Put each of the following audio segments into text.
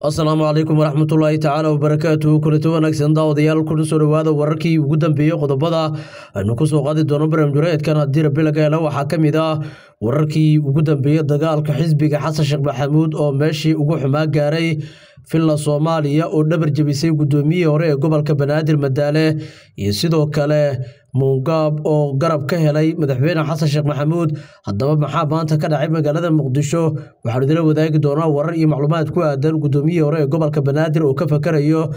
Asalaamu calaykum waraxmatullaahi tacaala wabarakaatuhu. Kulanti wanaagsan daawadayaal, kuna soo dhowaada wararkii ugu dambeeyey. Qodobada aynu kusoo qaadi doono barnaamijwareedkan haddii Rabbi laga helo waxaa ka mid ah wararkii ugu dambeeyey dagaalka xisbiga Xasan Sheekh Maxamuud oo meeshii ugu xumaa gaaray, Villa Soomaaliya oo dhabar jebisay guddoomiyihii hore ee gobolka Banaadir Madaale, iyo sidoo kale Muungaab oo garab ka helay madaxweyne Xasan Sheekh Maxamuud. Haddaba maxaa maanta ka dhacay magaalada Muqdisho? Waxaanu idila wadaagi doonaa warar iyo macluumaad ku aadan guddoomiyihii hore ee gobolka Banaadir oo ka fakarayo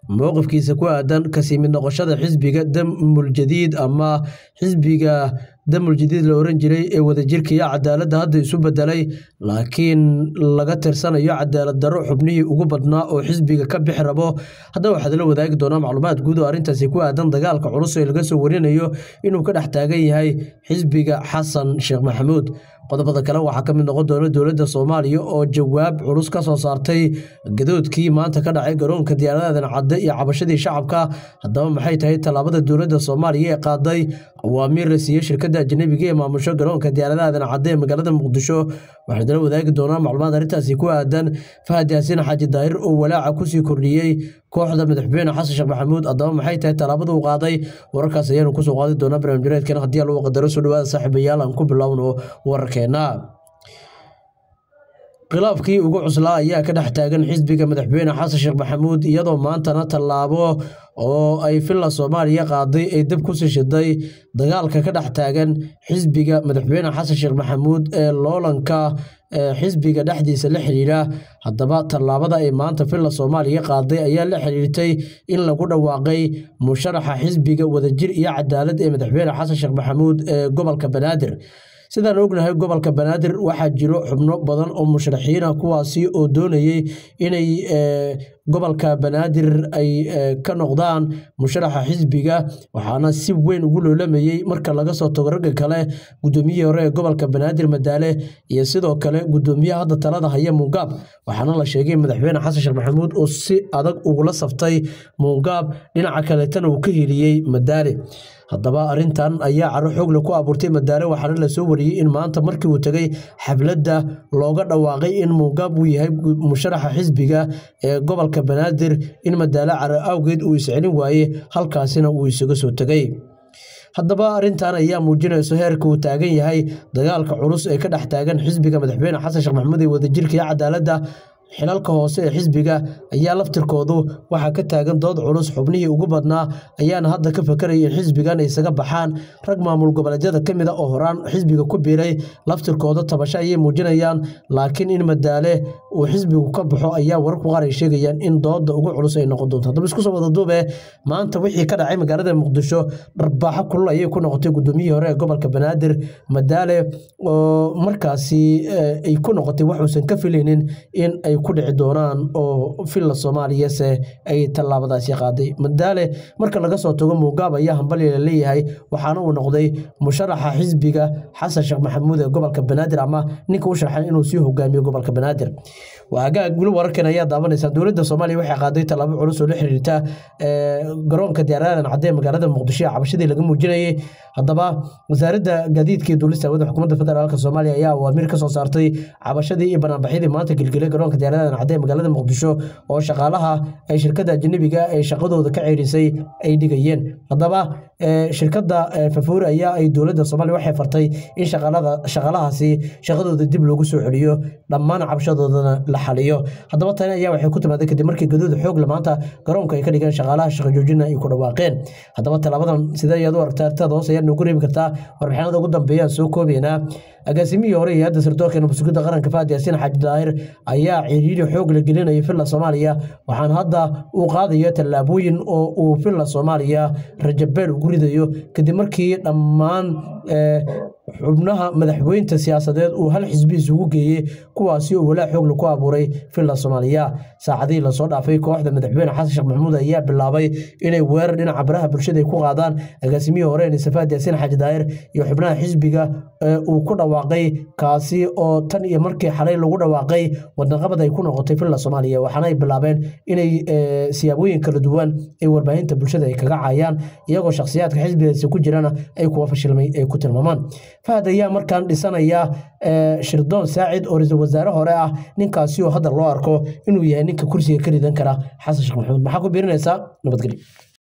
mowqifkiisa ku aadan kasii mid noqoshada xisbiga Damul Jadiid ama xisbiga Damul Jadiid la oran jiray ee Wadajirka iyo Cadaaladda hadda isu bedelay, laakiin laga tirsanayo cadaalad darro xubnihii ugu badnaa oo xisbiga ka bixi rabo. Haddaba waxaad la wadaagi doonaa macluumaad guud oo arrintaasi ku aadan dagaalka culus ee laga soo warinayo inuu ka dhex taagan yahay xisbiga Xasan Sheekh Maxamuud. Qodobada kale waxaa ka mid noqon doona dowladda Soomaaliya oo jawaab culus ka soo saartay gadoodkii maanta ka dhacay garoonka diyaaradaha Cadde iyo cabashadii shacabka. Haddaba maxay tahay tallaabada dowladda Soomaaliya ee qaaday awaamiir la siiyey shirkadda ajnabiga ee maamusho garoonka diyaaradaha Cadde ee magaalada Muqdisho? Waxaan idila wadaagi doonaa macluumaad arrintaasi ku aadan. Fahad Yaasiin Xaaji Daahir oo walaaca kusii kordhiyey kooxda madaxweyne Xasan Sheekh Maxamuud, haddaba maxay tahay tallaabada uu qaaday? Wararkaas ayaanu kusoo qaadi doonaa barnaamijyadeedkan haddii lagu qadaro. Soo dhawaada saaxiibayaal, aan ku bilowno wararkeena. Khilaafkii ugu cuslaa ayaa ka dhex taagan xisbiga madaxweyne Xasan Sheekh Maxamuud, iyadoo maantana tallaabo oo ay Villa Soomaaliya qaaday ay dab kusii shiday dagaalka ka dhex taagan xisbiga madaxweyne Xasan Sheekh Maxamuud ee loolanka xisbiga dhexdiisa la xiriira. Haddaba tallaabada ay maanta Villa Soomaaliya qaaday ayaa la xiriirtay in lagu dhawaaqay musharaxa xisbiga Wadajir iyo Cadaalad ee madaxweyne Xasan Sheekh Maxamuud ee gobolka Banaadir. Sidaan ognahay, gobolka Banaadir waxaa jiro xubno badan oo musharaxiin ah, kuwaasi oo doonayay inay gobolka Banaadir ay ka noqdaan musharaxa xisbiga, waxaana si weyn ugu loolamayey marka laga soo tago ragga kale guddoomiyihii hore ee gobolka Banaadir Madaale iyo sidoo kale guddoomiyaha hadda talada haya Muungaab. Waxaana la sheegay madaxweyne Xasan Sheekh Maxamuud oo si adag ugula saftay Muungaab, dhinaca kaleetana uu ka heliyey Madaale. Haddaba arrintan ayaa caro xoogle ku abuurtay Madaale, waxaana lasoo wariyey in maanta markii uu tegay xafladda looga dhawaaqay in Muungaab uu yahay musharaxa xisbiga ee gobolka Banaadir, in Madaale caro awgeed uu iscelin waayey, halkaasina uu isaga soo tegay. Haddaba arrintan ayaa muujinayso heerka uu taagan yahay dagaalka culus ee ka dhex taagan xisbiga madaxweyne Xasan Sheekh Maxamuud ee Wadajirka iyo Cadaaladda. Xilalka hoose ee xisbiga ayaa laftirkoodu waxaa ka taagan dood culus, xubnihii ugu badnaa ayaana hadda ka fakaraya in xisbigan ay isaga baxaan. Rag maamul goboleedyada ka mid a oo horaan xisbiga ku biiray laftirkooda tabasho ayay muujinayaan, laakiin in Madaale uu xisbigu ka baxo ayaa wararku qaar ay sheegayaan in dooda ugu culus ay noqon doonto. Haddaba isku soo wada duube, maanta wixii ka dhacay magaalada Muqdisho dharbaaxo kulul ayay ku noqotay guddoomiyihii hore ee gobolka Banaadir Madaale, oo markaasi ay ku noqotay wax uusan ka filaynin in ay ku dhici doonaan oo Villa Soomaaliyase ay tallaabadaasi qaaday. Madaale marka laga soo tago, Muungaab ayaa hambalya la leeyahay, waxaana uu noqday musharaxa xisbiga Xasan Sheekh Maxamuud ee gobolka Banaadir, ama ninka u sharxay inuu sii hogaamiyo gobolka Banaadir. Hagaag, weli wararkan ayaa daawanaysaa. Dowladda Soomaaliya waxay qaaday tallaabo culus oo la xiriirta garoonka diyaaradaha Cadde ee magaalada Muqdisho ee cabashadii laga muujinayay. Haddaba wasaaradda gaadiidka iyo duulista hawada xukuumadda federaalka Soomaaliya ayaa awaamiir ka soo saartay cabashadii iyo banaanbaxyadii maanta gelgelay garoonka diyaaradaha Cadde ee magaalada Muqdisho oo shaqaalaha ay shirkadda ajnabiga ee shaqadooda ka ceerisay ay dhigayeen. Haddaba shirkadda Fafuuri ayaa ay dowladda Soomaaliya waxay fartay in shaqaalahaasi shaqadooda dib loogu soo celiyo, dhammaan cabashadoodana la xaliyo. Haddaba tani ayaa waxay ku timaaday kadib markii gaduud xoog le maanta garoonka ay ka dhigeen shaqaalaha shaqo joojina ay ku dhawaaqeen. Haddaba tallaabadan sidee ayaad u aragtaa? Aragtada hoose ayaad noogu reebi kartaa. Warbixinada ugu dambeeyaan soo koobaynaa. Agaasimihii hore iyo hadda sirdoonka nabad qaranka Fahad Yaasiin Xaaji Daahir ayaa ciriiri xoog la gelinaya Villa Soomaaliya, waxaana hadda uu qaadayo tallaabooyin oo uu Villa Soomaaliya rajabeel ugu ridayo kadib markii dhammaan xubnaha madaxweynta siyaasadeed uu hal xisbi isugu geeyey, kuwaasi oo walaac xoog ku abuuray Villa Soomaaliya. Saacadihii lasoo dhaafay kooxda madaxweyne Xasan Sheekh Maxamuud ayaa bilaabay inay weerar dhinaca baraha bulshada ay ku qaadaan agaasimihii hore ee Fahad Yaasiin Xaaji Daahir iyo xubnaha xisbiga uu ku dhawaaqay, kaasi oo tan iyo markii xalay lagu dhawaaqay wadnaqabad ay ku noqotay Villa Soomaaliya. Waxaana ay bilaabeen inay siyaabooyin kala duwan ay warbaahinta bulshada ay kaga caayaan, iyagoo shakhsiyaadka xisbigaasi ku jirana ay kuwa fashilmay ay ku tilmaamaan. Fahad ayaa markaan dhisanaya Shirdoon Saacid oo ra-iisul wasaare hore ah, ninkaasi oo hadda loo arko inuu yahay ninka kursiga ka ridan kara Xasan Sheekh Maxamuud. Maxaa ku biirinaysaa? Nabadgelyo.